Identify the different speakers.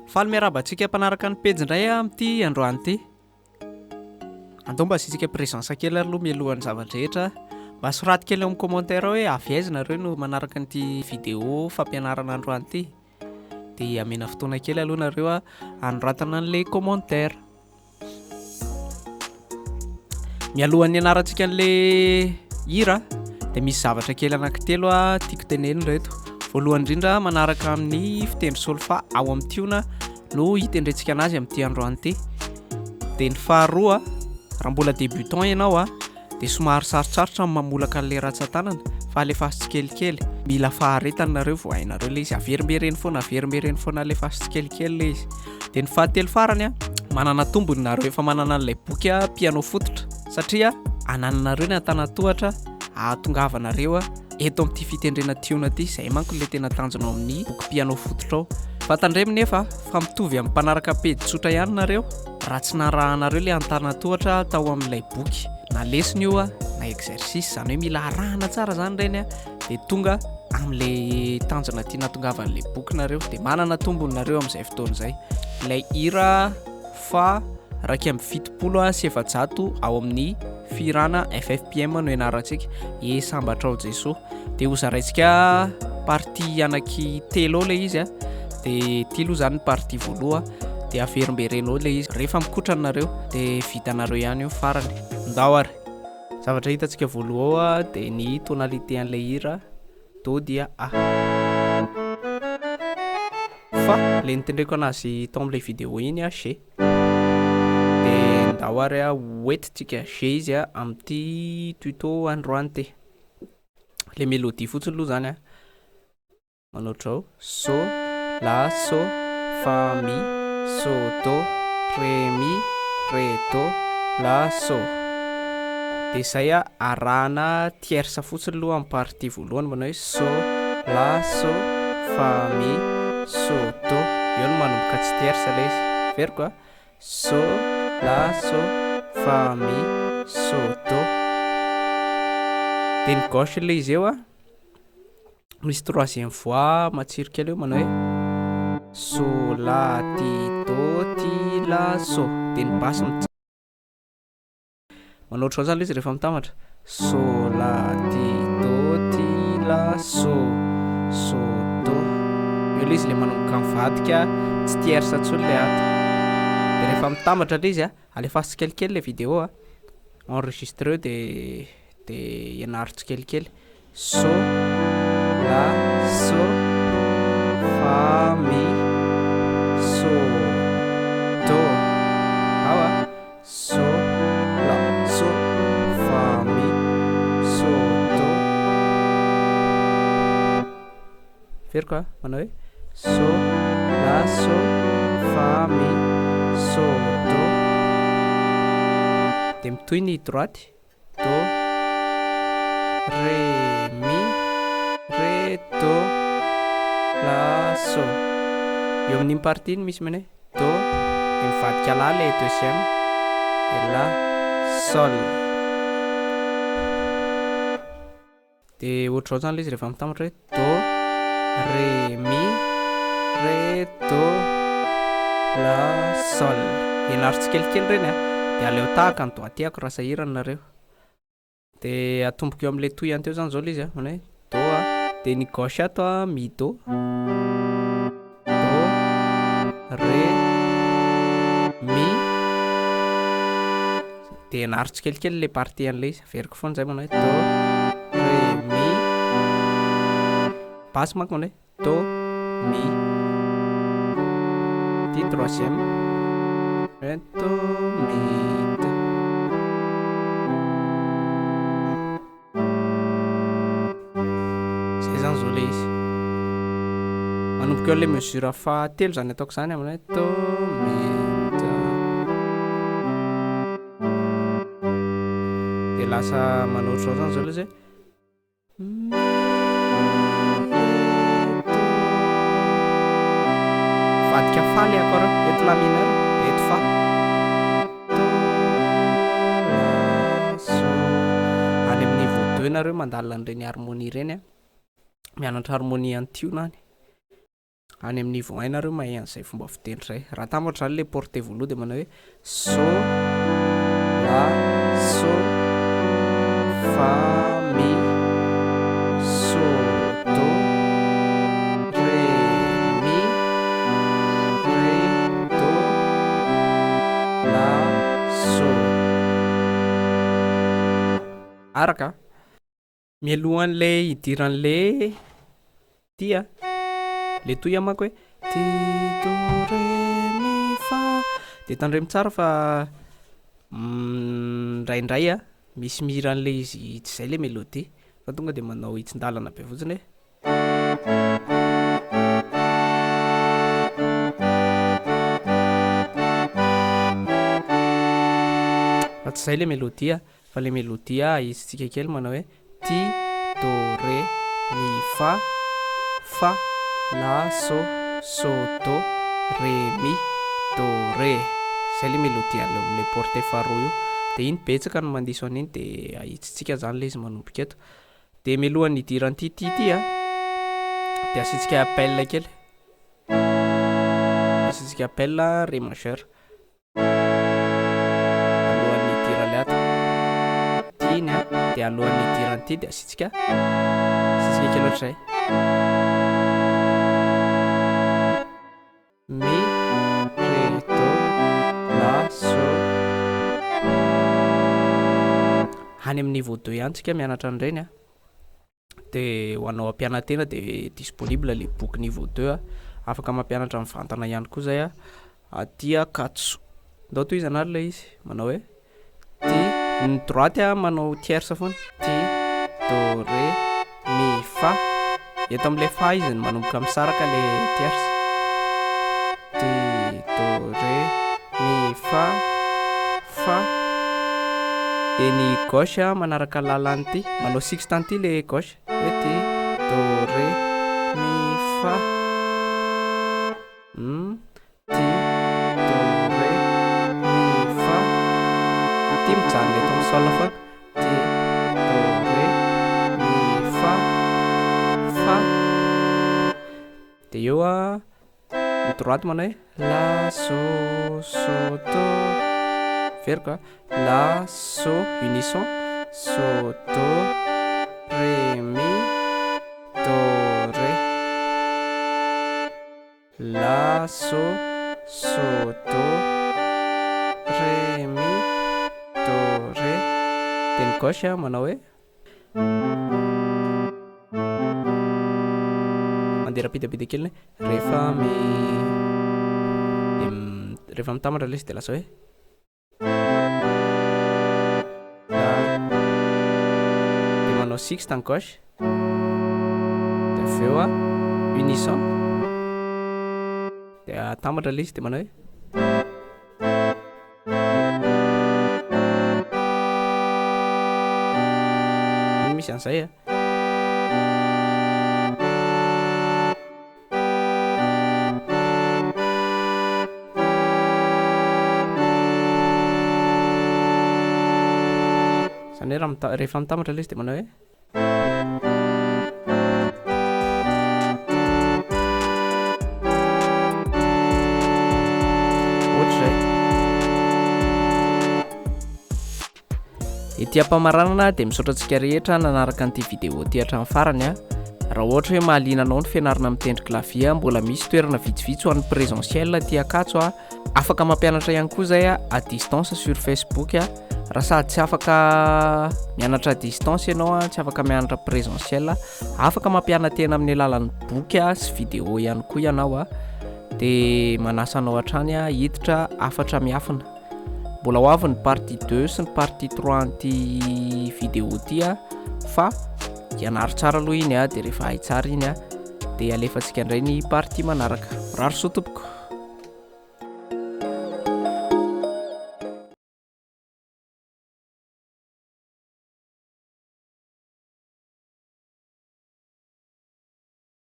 Speaker 1: Faly miarahaba antsika mpanaraka ny pejy indray amin'ity androany ity. Andao mba asiantsika présence kely aloha mialohan'ny zava-drehetra. Mba soraty kely ao amin'ny commentaire hoe avy aiza nareo no manaraka an'ity vidéo fampianarana androany ity. Dia amena fotoana kely aloha nareo hanoratana an'ilay commentaire. Mialohan'ny hianarantsika an'le hira dia misy zavatra kely anankitelo tiako tenenina ireto. Voalohany indrindra manaraka amin'ny fitendry solfa ao amin'ny tiona no hitendrentsika anazy amin'ity androany ity. Dia ny faharoa, raha mbola débutant ianao a, dia somary sarotsarotra ny mamolaka an'ilay ratsan-tanana fa alefaso tsikelikely. Mila faharetana nareo vao hainareo ilay izy. Averimbereno foana, averimbereno foana, alefaso tsikelikely ilay izy. Dia ny fahatelo farany a, manana tombony nareo efa manana an'ilay boky a, piano fototra satria anananareo ny antanantohatra ahatongavanareo eto amin'ity fitendrena tiona ity. Izay manko ilay tena tanjona ao amin'ny boky piano fototra ao. Fa tandremo nefa fa mitovy amin'ny mpanaraka pejy tsotra ihany nareo raha tsy narahanareo ilay antanantohatra tao amin'ilay boky, na lesona io na exercice, izany hoe mila arahana tsara izany ireny dia tonga amin'ilay tanjona tiana hatongavan'ilay boky nareo, dia manana tombony nareo amin'izay fotoana izay. Ilay hira fa 471 ao amin'ny fihirana FFPM no ianarantsika, E sambatra ao Jesoa. Dia ho zaraintsika partie anaky telo ao ilay izy a, dia ity aloha izany ny partie voaloha, dia averimbereno ao ilay izy rehefa mikotrana nareo dia vitanareo ihany io farany. Ndao ary. Zavatra hitantsika voaloha ao dia ny tonalité an'ilay hira, do dia A. Fa le nitendreko anazy tao amin'ilay vidéo iny a G. Dia ndao ary hoentintsika G izy amin'ity tuto androany ity. Le mélodie fotsiny aloha zany a. Manao ohatr'izao, so, la, so, fa, mi, so, do, re, mi, re, do, la, so. Dia izay a, arahana tierce fotsiny aloha amin'ny partie voalohany manao hoe so, la, so, fa, mi, so, do. Eo no manomboka tsy tierce ilay izy. Averiko a, so, la, so, fa, mi, so, do. Dia ny gauche ilay izy eo a. Misy troisième voix matsiro kely eo manao hoe so la ti do ti la so dia ny basse mit manao ohatr'izao zany ilay izy rehefa mitambatra so la ti do ti la so so do eo ilay izy ilay manomboka mivadika tsy tierce intsony ilay ato dia rehefa mitambatra ilay izy a alefaso tsikelikely ilay vidéo a enregistreo dia dia ianaro tsikelikely So, la, so, fa, mi, so, do. Ao a. So, la, so, fa, mi, so, do. Averiko a, manao hoe so, la, so, fa, mi, so, do. Dia mitohy ny droite. Do, Re, Mi, Re, Do, La, So. Eo amin'iny partie iny misy manao hoe Do, dia mivadika La ilay deuxième, dia La, Sol. Dia ohatr'izao izany ilay izy rehefa mitambatra hoe Do, Re, Mi, Re, Do, La, Sol. Ianaro tsikelikely ireny a, dia aleo tahaka ny doigté-ako raha sahirana nareo. Dia atomboko eo amin'ilay tohiny teo izany izao ilay izy a, manao hoe Do a, dia ny gauche ato a Mi Do, Do, Re, Mi, dia ianaro tsikelikely ilay partie an'ilay izy, averiko foana izay manao hoe Do, Re, Mi, basse manko manao hoe Do, Mi, Ty troisième, Re, Do, Mi, Do. Zay zany zao le izy. Manomboka eo le mesure fahatelo zany ataoko zany amin'ny hoe Do, Mi, Do. De lasa manao ohatr'izao zany zao le izy hoe. Mivadika fa le accord eto la mineur dia eto fa. Do, la, so. Any amin'ny niveau deux nareo mandalina an'ireny harmonie ireny a. Mianatra harmonie an'ny tiona any. Any amin'ny niveau un nareo mahay an'izay fomba fitendry izay. Raha atambatra izany ilay portée voalohany dia manao hoe so, la, so, fa, mi, so, do, re, mi, re, do, la, so. Araka. Mialohan'ilay hidiran'ilay ty a, le toy a manko hoe ti do re mi fa, de tandremo tsara fa indraindray a misy mihira an'ilay izy tsy zay le mélodie fa tonga de manao hitsin-dalana be fotsiny hoe. Fa tsy zay le mélodie a. Fa le mélodie ahitsitsika kely manao hoe ti do re mi fa fa la so so do re mi do re. Zay le mélodie an'le am'le portée faharoa io. De iny betsaka no mandiso an'iny de ahitsitsika zany le izy manomboka eto. De mialohan'ny hidiran'ity ti ty a de asiantsika appel kely, asiantsika appel ré majeur. Alohan'ny hidiran'ilay ato. Ty iny a, de alohan'ny hidiran'ity de asiantsika asiantsika kely ohatr'izay. Mi, ré, do, la, so. Any amin'ny niveau deux ihany tsika mianatra an'ireny a. De ho anao hampiana-tena de disponible le boky niveau deux a, afaka mampianatra mivantana ihany koa zay a aty Ankatso. Ndao tohizana ary ilay izy manao hoe ti, ny droite a manao tierce foana, ti, do, ré, mi, fa, eto amin'ilay fa izy no manomboka misaraka le tierce, ti, do, ré, mi, fa, fa, de ny gauche manaraka lalan'ity, manao sixte an'ity le gauche hoe ti, do, ré, mi, fa, ti, do, ré, mi, fa, ity mijanona eto amin'ny sol foana, ti, do, ré, mi, fa, fa, de eo a ny droite manao hoe la so so do, averiko a, la so unisson so do ré mi do ré, la so so do ré mi do ré, de ny gauche manao hoe Mandeha rapide be kely ny hoe ré fa mi de rehefa mitambatra ilay izy de lasa hoe la de manao sixte en gauche de avy eo a unisson de atambatra ilay izy de manao hoe. Iny misy an'izay a. Zany hoe raha mita- rehefa mitambatra ilay izy de manao hoe. Ohatr'izay. Ety am-pamaranana dia misaotra antsika rehetra nanaraka an'ity vidéo ity hatramin'ny farany a. Raha ohatra hoe mahaliana anao ny fianarana mitendry clavier, mbola misy toerana vitsivitsy ho an'ny présentiel aty Ankatso a. Afaka mampianatra ihany koa zay à distance sur Facebook a. Raha sady tsy afaka mianatra à distance ianao a, tsy afaka mianatra présentiel, afaka mampiana-tena amin'ny alalan'ny boky sy vidéo ihany koa ianao a. De manasa anao hatrany a hiditra hafatra miafina. Mbola ho avy ny partie deux sy ny partie trois an'ity vidéo ity a, fa ianaro tsara aloha iny a, de rehefa hay tsara iny a, de alefantsika indray ny partie manaraka. Mirary soa tompoko.